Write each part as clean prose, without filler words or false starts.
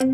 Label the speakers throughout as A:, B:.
A: Bugün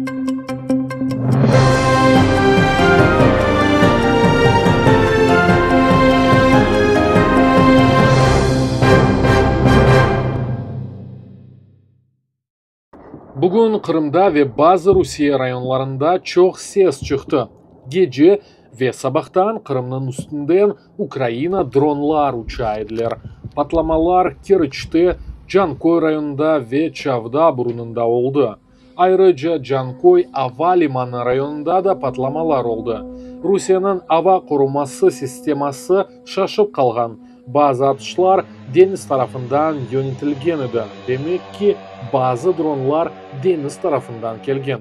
A: Qırımda ve bazı Rusiye rayonlarında çoq ses çıqtı. Gece ve sabahtan Qırımnıñ üstünden Ukraina dronlar uça ediler. Patlamalar Keriçte, Canköy rayonında ve Çavda burunında oldı. Ayrıca Canköy ava limanı rayonında da patlamalar oldı. Rusiyeniñ ava qoruması sisteması şaşıp qalğan, bazı atışlar deñiz tarafından yönetilgen edi, demek ki, bazı dronlar deñiz tarafından kelgen.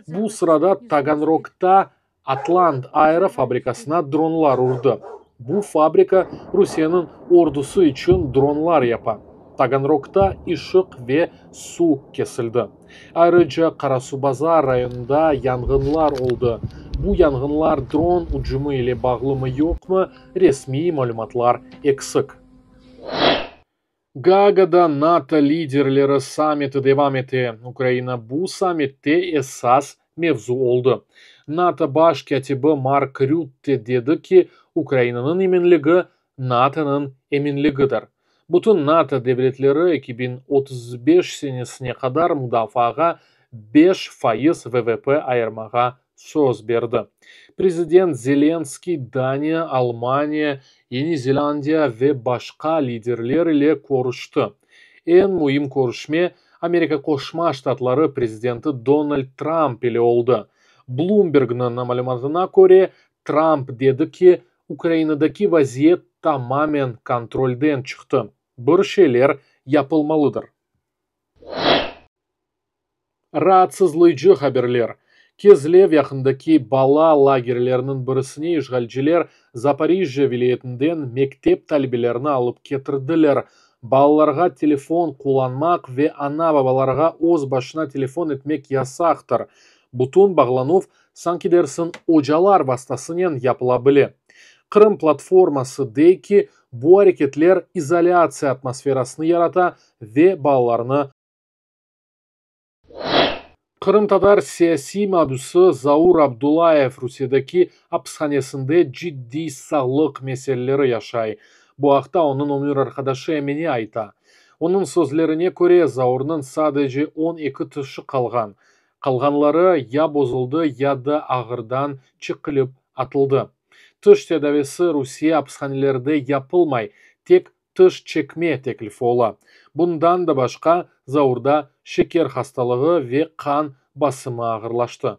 A: Bu sırada Taganrogta Atlant-Aero fabrikasına dronlar urdı. Bu fabrika Rusiyeniñ ordusı içün dronlar yapa. Taganrogta ışıq ve suv kesildi. Ayrıca Qarasuvbazar rayonında yanğınlar oldı. Bu yanğınlar dron ücümi ile bağlımı-yoqmı, resmiy malümatlar eksik. Gaagada NATO liderleri sammiti devam ete. Ukraina bu sammitte esas mevzu oldı. NATO baş kâtibi Mark Rütte dedi ki, Ukrainanıñ eminligi, NATOnıñ eminligidir. Bütün NATO devletleri 2035 senesine qadar mudafaağa 5% VVP ayırmağa söz berdi. Prezident Zelenskıy Daniya, Almaniya, Yeñi Zelandiya ve başqa liderler ile körüşti. Eñ müim körüşme Amerika Qoşma Ştatları prezidenti Donald Trump ile oldı. Bloombergniñ malümatına köre, Trump dedi ki, Ukrainadaki vaziyet tamamen kontrolden çıqtı, bir şeyler yapılmalıdır. Raatsızlayıcı haberler. Kezlev yaqındaki bala lagerleriniñ birisine işğalciler Zaporijjâ vilâyetinden mektep talebelerini alıp ketirdiler. Balalarğa telefon qullanmaq ve ana-babalarğa öz başına telefon etmek yasaqtır. Bütün bağlanuv, sanki dersiñ, ocalar vastasınen yapıla bile. Qırım platforması dey ki, bu areketler izolâtsiya atmosferasını yarata ve balalarnı Qırımtatar siyasiy mabüsi Zaur Abdullayev Rusiyedeki apishanesinde ciddiy sağlıq meseleleri yaşay. Bu aqta onıñ ömür arqadaşı Emine ayta. Onıñ sözlerine köre, Zaurnıñ sadece 12 tişi qalğan, qalğanları ya bozuldı, ya da ağırdan çekilip atıldı. Tiş tedavisi Rusiye apishanelerde yapılmay, tek Tış çekme teklifi ola. Bundan da başqa, Zaurda şeker hastalığı ve qan basımı ağırlaştı.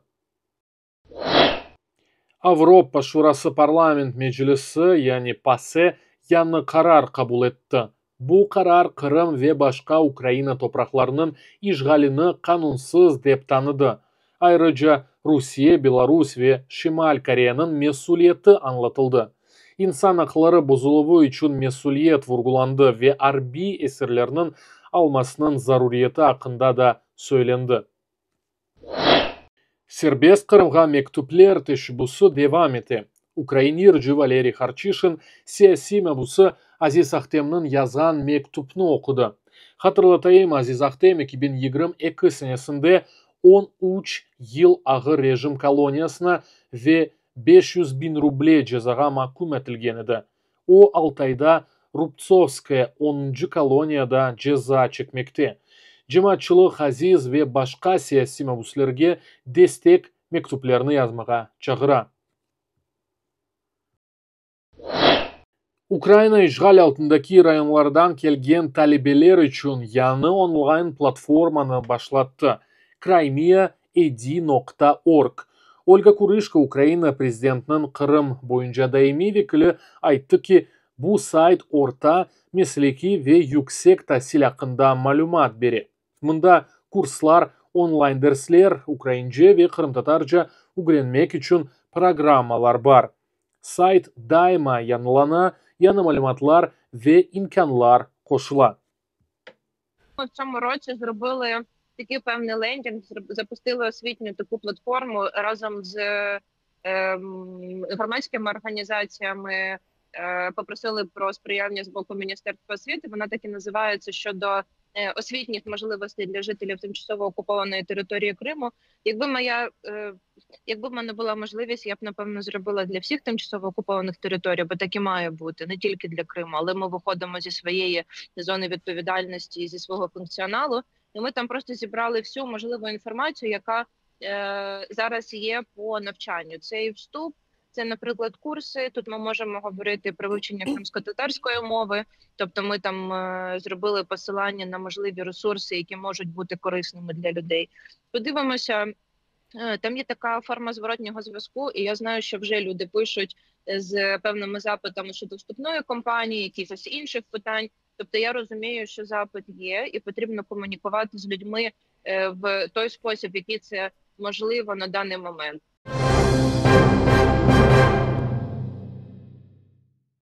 A: Avropa Şurası Parlament meclisi, yani PASE, yañı qarar qabul etti. Bu qarar Qırım ve başqa Ukraina topraqlarınıñ işğalini qanunsız dep tanıdı. Ayrıca, Rusiye, Belarus ve Şimal Koreyanıñ mesüliyeti añlatıldı. İnsan aqları bozuluvı içün mesüliyet vurgulandı ve arbiy esirlerniñ almasınıñ zaruriyeti aqqında da söylendi. Serbest Qırımğa mektüpler teşebbüsi devam ete. Ukrain yırcı Valeriy Harçişin siyasiy mabüsi Aziz Ahtemniñ yazğan mektüpni oqudı. Hatırlatayım, Aziz Ahtem 2022 senesinde 13 yıl ağır rejim koloniyasına ve 500 biñ ruble cezağa maküm etilgen edi. O, Altayda Rubtsovskaya onuncı koloniyada ceza çekmekte. Cemaatçılıq Aziz ve başqa siyasiy mabüslerge destek mektüplerini yazmağa çağıra. Ukraina işğal altındaki rayonlardan kelgen talebeler içün yañı online platformanı başlattı, Crimea ed noqta org. Olga Kurışko, Ukraina prezidentiniñ Qırım boyunca daimiy vekili ayttı ki, bu sayt orta, meslekiy ve yüksek tasil aqqında malümat bere. Mında kurslar, online dersler, ukraince ve qırımtatarca ögrenmek içün programmalar bar. Sayt daima yañılana, yañı malümatlar ve imkânlar qoşula.
B: Ми в цьому році зробили такий певний лендінг, запустили освітню таку платформу разом з громадськими організаціями, попросили про сприяння з боку Міністерства освіти. Вона так і називається щодо Освітніх можливостей для жителів тимчасово окупованої території Криму. Якби моя якби в мене була можливість, я б напевно зробила для всіх тимчасово окупованих територій, бо так і має бути не тільки для Криму, але ми виходимо зі своєї зони відповідальності зі свого функціоналу, і ми там просто зібрали всю можливу інформацію, яка зараз є по навчанню. Це і вступ. Це, наприклад, курси. Тут ми можемо говорити про вивчення кримсько-татарської мови, тобто ми там зробили посилання на можливі ресурси, які можуть бути корисними для людей. Подивимося, там є така форма зворотнього зв'язку, і я знаю, що вже люди пишуть з певними запитами щодо вступної кампанії, якихось інших питань. Тобто я розумію, що запит є, і потрібно комунікувати з людьми в той спосіб, який це можливо на даний момент.